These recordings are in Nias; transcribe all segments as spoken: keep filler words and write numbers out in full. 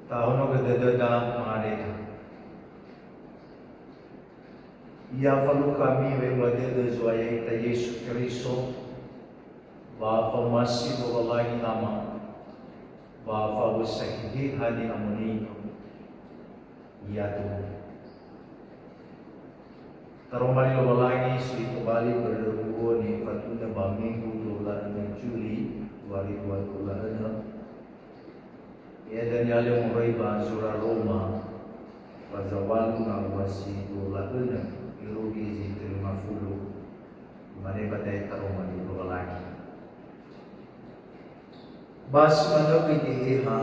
Tahonogö dödöda mangandreta. Ya falukhami wa'ebua dödö Zo'aya ita Yesu Keriso, ba fa'omasi Lowalangi Ama, ba fa'owösa Heheha ni'amoni'ö. Ya'aga. Taroma li Lowalangi si tobali börö luo nifatunö ba minggu dua puluh enam Juli dua ribu dua puluh enam. Ia Daniel moroi ba zura Roma, ba zawalu ngawua si dua puluh enam, irugi zi tellu ngafulu. Imane ba da'e taroma li Lowalangi. Ba si manö göi Geheha,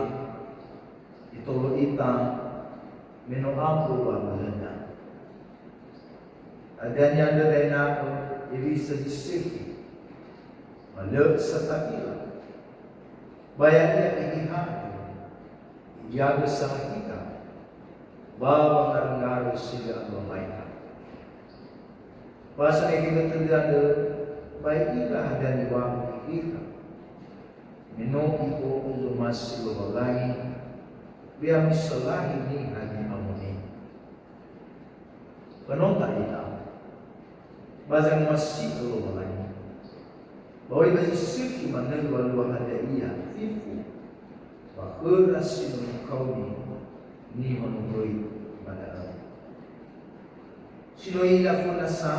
itolo ita me no ambö wa'abölöda. Hadia ni'andrö da'e ena'ö hewisa zi sökhi, ba lö sa ta'ila. Ba ya'ia Geheha andrö, iagö sa ita, ba wangaröngarö si lö alua maita. Ba sanekegö tödö andrö, ba i'ila hadia niŵa'ö Geheha. Me no i'o'ö zomasi Lowalangi, we'amösalahi niha ni'amoni'ö. Ba no ta'ila, ba zangomasi'ö Lowalangi. Ba oi ba zi sökhi manö lualua hadia ia fefu, ba khöra si no mukaoni nihonogöi ba da'ö. Si no i'ila föna sa,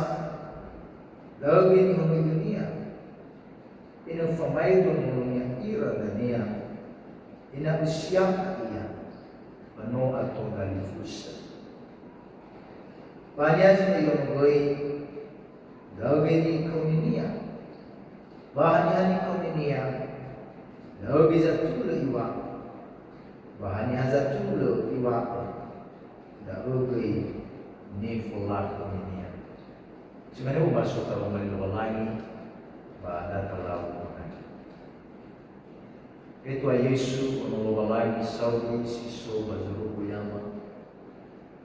da'ö göi nihonogönia. Ena'ö famaedo nononia ira dania, ena'ö sia'a ia, ba no ato dalifusö. Ba haniha zi no i'onogöi, da'ö göi nikaoninia. Ba haniha nikaoninia, da'ö göi zatulö iŵa'ö. Ba haniha zatulö iŵa'ö, da'ö göi nifolakhönia. Si mane omasi taroma li Lowalangi ba datalau mangandrö. He Tua Yesu, Ono Lowalangi sauri si so ba zorugo yama.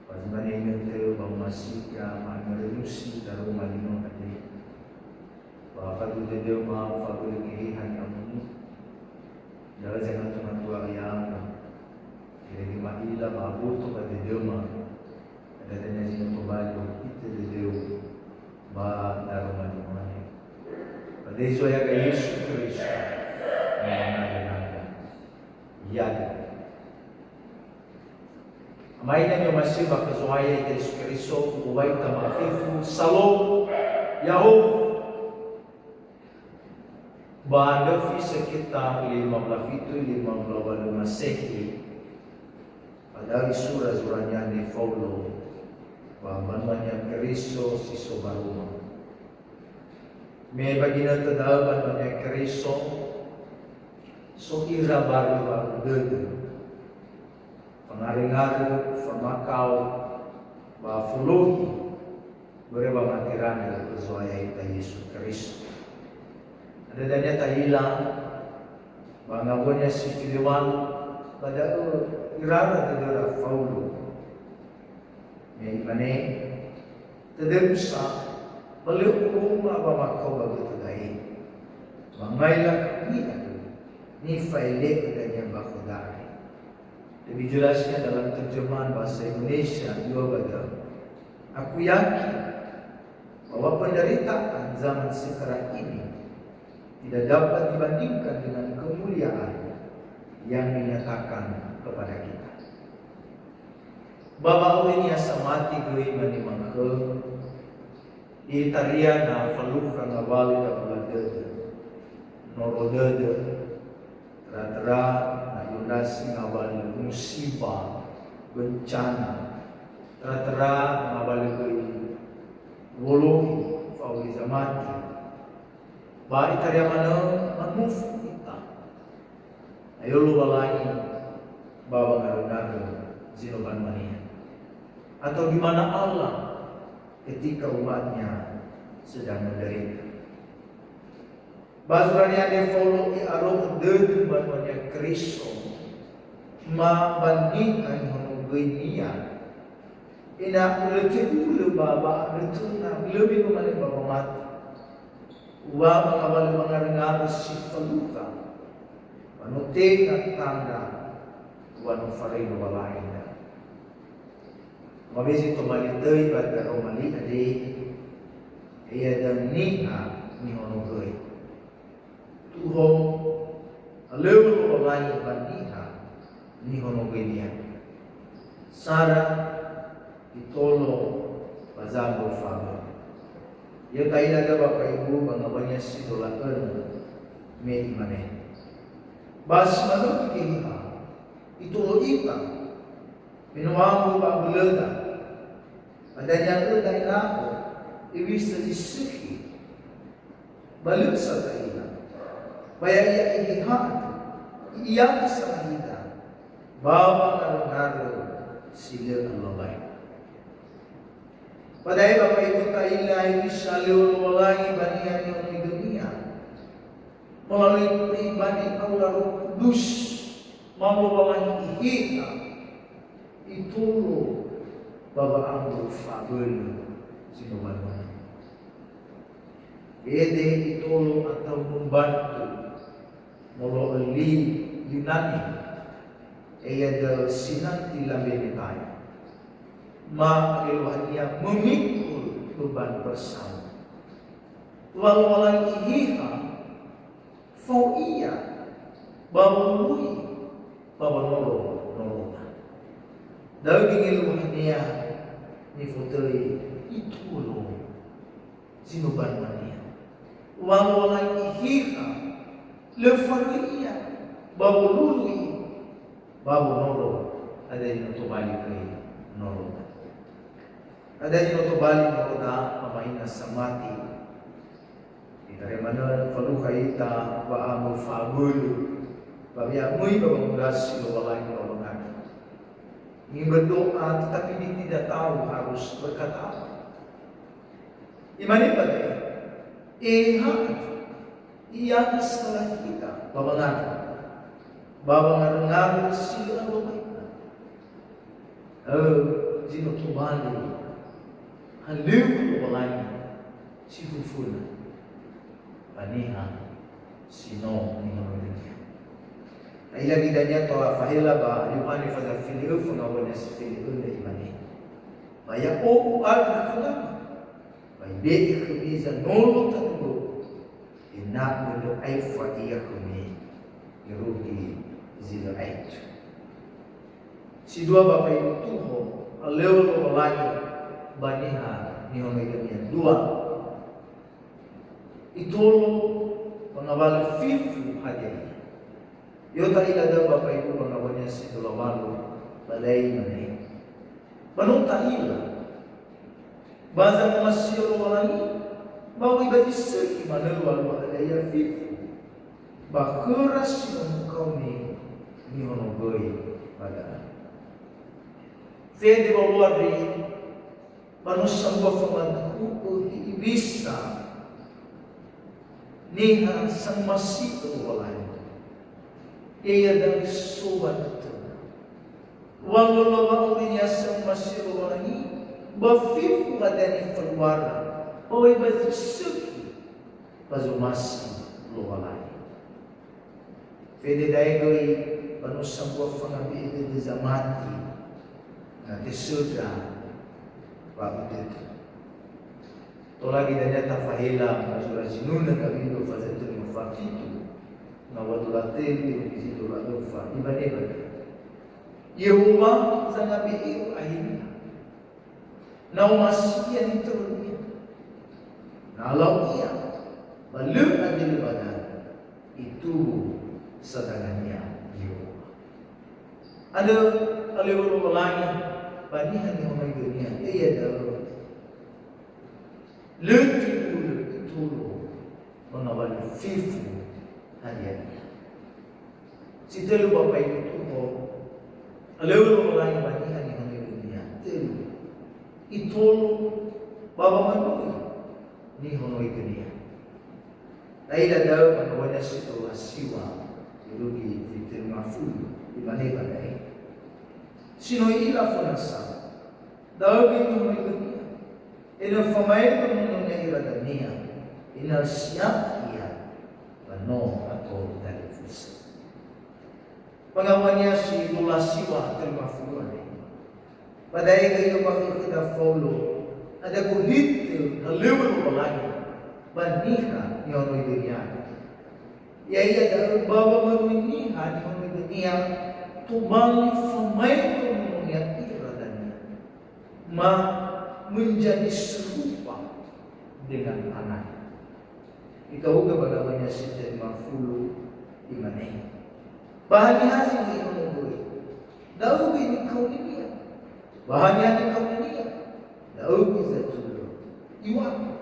Ba zi mane inötö ba omasiga ma'anörö nusi daroma li no andre. Ba faduhu dödöma fabölö Geheha ni'amoni'ö. Da'ö zangatungatua ya'aga. Irege ma'ila ba aboto ba dödöma. Dania zi no tobali wa'ohitö dödöu ba daroma li no andre. Ba döi Zo'aya Yesu Keriso, Ama Na'ila. Ya'aga. Ama ina ni'omasi'ö ba khö Zo'aya ita Yesu Keriso, u'owai tama fefu, Salom, Ya'ahowu. Ba nöfi sekitar lima belas fitu, lima belas walu Masehi, ba da'ö isura zurania andre Faulo ba mbanua-Nia Keriso si so ba Roma. Me ba ginötö da'ö ba mbanua-Nia Keriso, so ira barö wa'abölö dödö. Fangaröngarö, famakao, ba folohi, börö wamati ra andrö khö Zo'aya ita Yesu Keriso. Andrö dania ta'ila, ba ngawönia si felew̃a, ba da'ö irara dödöra Faulo. Me imane, Tödögu sa, ba lö oroma wamakao ba götö da'e. Ba ngaila khömi andrö, nifa'ele'ö dania ba khöda andre. Lebih jelasnya dalam terjemahan bahasa Indonesia, dua bada. Aku yakin bahwa penderitaan zaman sekarang ini tidak dapat dibandingkan dengan kemuliaan yang dinyatakan kepada kita. Ba wa'aurinia samati göi manimangkhö, i'itaria na falukha ngawalö da'ula dödö, noro dödö, töra-töra na i'ondrasi ngawalö musiba, bencana, töra-töra ngawalö göi wolohi fa'auri zamati. Ba itaria manö manufu ita. Ayo Lowalangi ba wangaröngarö zi no banua-Nia. Atau di mana Allah ketika umat-Nya sedang menderita. Ba zurania andre Faulo i'aro'ö dödö mbanua-Nia Keriso, ma ba niha nihonogöinia. Ena'ö lö tebulö ba, ba lö töna, lö me no mane ba wamati. Uŵa'ö ngawalö wangaröngarö si falukha, ba no tenga tandra, wa no faröi Lowalangi ndra'o. Ngawezi tobali töi ba daroma li andre, ia da'ö niha nihonogöi. Tuho, alöŵö Lowalangi ba niha nihonogöi-Nia. Sara, itolo, ba zambö fabö. Ia ta'ila da'ö Bapak Ibu ba ngawönia si tola önö, me imane, ba si manö Geheha, itolo ita, me no ambö ba abölöda. Ba dania õ da'e ndra'o, hewisa zi sökhi. Ba lö sa ta'ila. Ba ya'ia Eheha andrö, i'ila sa nahida, ba wangarö-ngarö si lö alua bae. Ba da'e Bapak Ibu ta'ila hewisa alöŵö Lowalangi ba niha nihonogö-Nia. Melalui pribadi Roh Kudus, ma Lowalangi Eheha, itolo ba wa'ambö fa'abölö zi no banua. Ede itolo atau membantu molo'ö li Yunani, ia da'ö sinanti lambe metai. Ma eluahania memikul beban bersama. Wa Lowalangi Eheha, fao ia, ba wolu'i, ba wanoro-norona. Da'ö geluahania nifotöi itolo zi no banuania. Wa Lowalangi Eheha, lö faröi ia, ba wolu'i, ba wanoro, hadia zi no tobali göi norona. Hadia zi no tobali norona, mamaina samati. Itarema manö falukha ita wa'ambö fa'abölö, ba we'amöi ba wangondrasi Lowalangi ba wangandrö. Ingin berdoa, tetapi dia tidak tahu harus berkata apa. Imane ba da'e, Eheha, i'ila sa nahida, ba wangandrö, ba wangarö-ngarö si lö alua bae. Zi no tobali halöŵö Lowalangi si föföna ba niha si no nihonogö-Nia. Ta'ila göi dania tola fahela ba Yohane faza fele'öfa ngawönia si fele'önö, imane, "Ba ya'odo u'andrö khö Lama, ba ibe'e khömi zanolo taduo, ena'ö lö aefa ia khömi irugi zi lö aetu." Si dua Bapak Ibu, tuho, alöŵö Lowalangi ba niha nihonogö-Nia. Dua, itolo ba ngawalö fifu hadia ia. Io ta'ila da'ö Bapak Ibu ba ngawönia si tola ŵalö, ba da'e imane, ba no ta'ila, ba zangomasi'ö Lowalangi, ba oi ba zi sökhi manö lualua hadia ia fifu, ba khöra si no mukaoni nihonogöi ba da'ö. Fede ba wua andre, ba no sambua famaduhu'ö hewisa niha sangomasi'ö Lowalangi. Ia da'ö so ba dödöda. Wa lö lö wa'aurinia sangomasi'ö Lowalangi, ba fifu hadia nifaluara, ba oi ba zi sökhi ba zomasi Lowalangi. Fede da'e göi ba no sambua fangabe'e dödö zamati, na tesöndra wa'udödö. Tola göi dania tafahela ba zura zinunö Dawido faza tölu ma fafitu, na wa dola tölu, zi dola öfa, imane ba da'e, "Yehowa zangabe'eu ahinia. Na omasi ia nitörönia. Na lau ia, ba lö adölu ba danö, ituwu sa dangania Yehowa." Andrö alöŵö Lowalangi ba niha nihonogö-Nia, ia da'ö lö tibulö itolo ba ngawalö fifu hadia ia. Si tölu Bapak Ibu, tuho, alöŵö Lowalangi ba niha nihonogö-Nia. Tölu, itolo ba wamanö nihonogö-Nia. Ta'ila da'ö ba ngawönia si tola siwa, irugi fitu ngafulu, imane ba da'e, "Si no i'ila fönasa, da'ö göi nihonogö-Nia. Ena'ö famaedo nononia ira dania, ena'ö sia'a ia, ba no ato talifusö." Pengawalnia si lula siwa terima fulu andre. Ba da'e gõi lö ba khöda Faulo, ada gohitö halöŵö Lowalangi ba niha nihonogönia. Ya'ia da'ö ba wamönui niha nihonogönia tobali famaedo nononia ira dania. Ma menjadi serupa dengan anaknya. Ikahuga ba dawönia si terima fulu, imane, "Ba haniha zi no inono göi? Da'ö göi nikaoninia. Ba haniha nikaoninia? Da'ö göi zatulö." Iŵa'ö,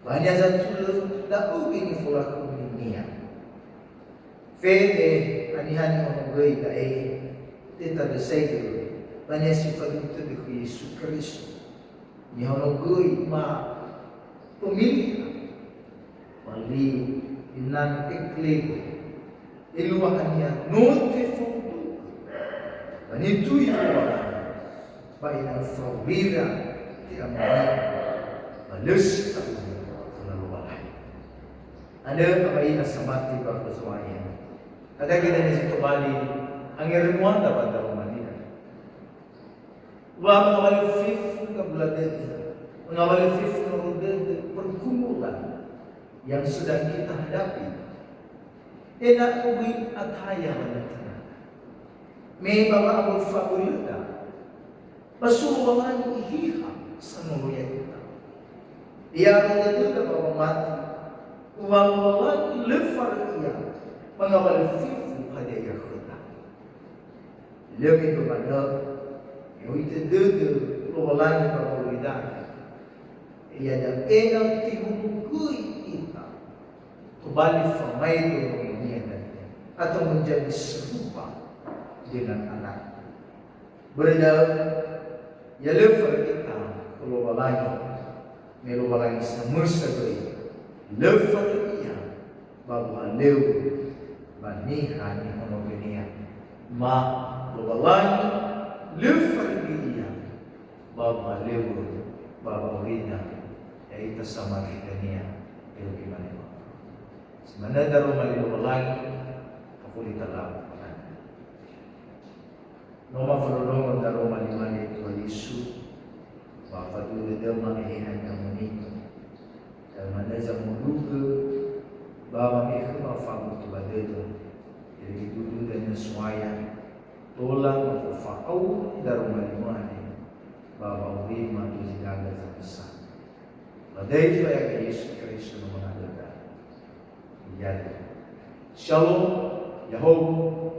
"Ba haniha zatulö? Da'ö göi nifolakhöninia." Fede, haniha nihonogöi da'e, te'e tandrasaigö, ba niha si faduhu tödö khö Yesu Keriso. Nihonogöi ma pemilihan. Ba li inan eklego. Eluahania no tefondrugö. Ba nitui Lowalangi. Ba ina faurira te'amoni'ö. Ba lö si ta'u'ö khöna Lowalangi. Andrö, aba ina samati ba khö Zo'aya. Hadia göi dania zi tobali angerö muada ba daroma niha. Wa mengawali fefu ngabula dödö, mengawali fefu ngabula dödö pergumulan yang sedang kita hadapi. Ena'ö böi ataya ba nötönada. Me ba wa'abölu fabölöda, ba so Lowalangi Iheha sanolo ya'ita. Ia aro dödöda ba wamati, wa Lowalangi lö farö Ia mangawalö fefu hadia ia khöda. Lö mendrua manö, me u'itö dödö Lowalangi ba wa'aurida. Ia da'ö ena'ö tehonogöi ita, tobali famaedo nononia dania, atau menjadi serupa dengan anaknya. Börö da'ö, ya lö farö ita khö Lowalangi, me Lowalangi samösa göi, lö farö Ia ba wohalöŵö ba niha nihonogönia. Ma Lowalangi lö farö göi Ia ba wohalöŵö ba wa'aurida, ya'ita samati khö-Nia, Irugi manö. Si manö daroma li Lowalangi, afuli talau. No mafondrondrongo daroma li mane Tua Yesu, ba faduhu dödöma Eheha Ni'amoni'ö. Da'ö manö zamondrugö ba wame'e khöma fa'aboto ba dödö. Irege dudu dania So'aya, tola mafofa'auri daroma li mane ba wa'aurima dozi gaga zamösa. Ba döi Zo'aya Yesu Keriso no mangalöda. Ya'ia. Shalom, Ya'ahowu,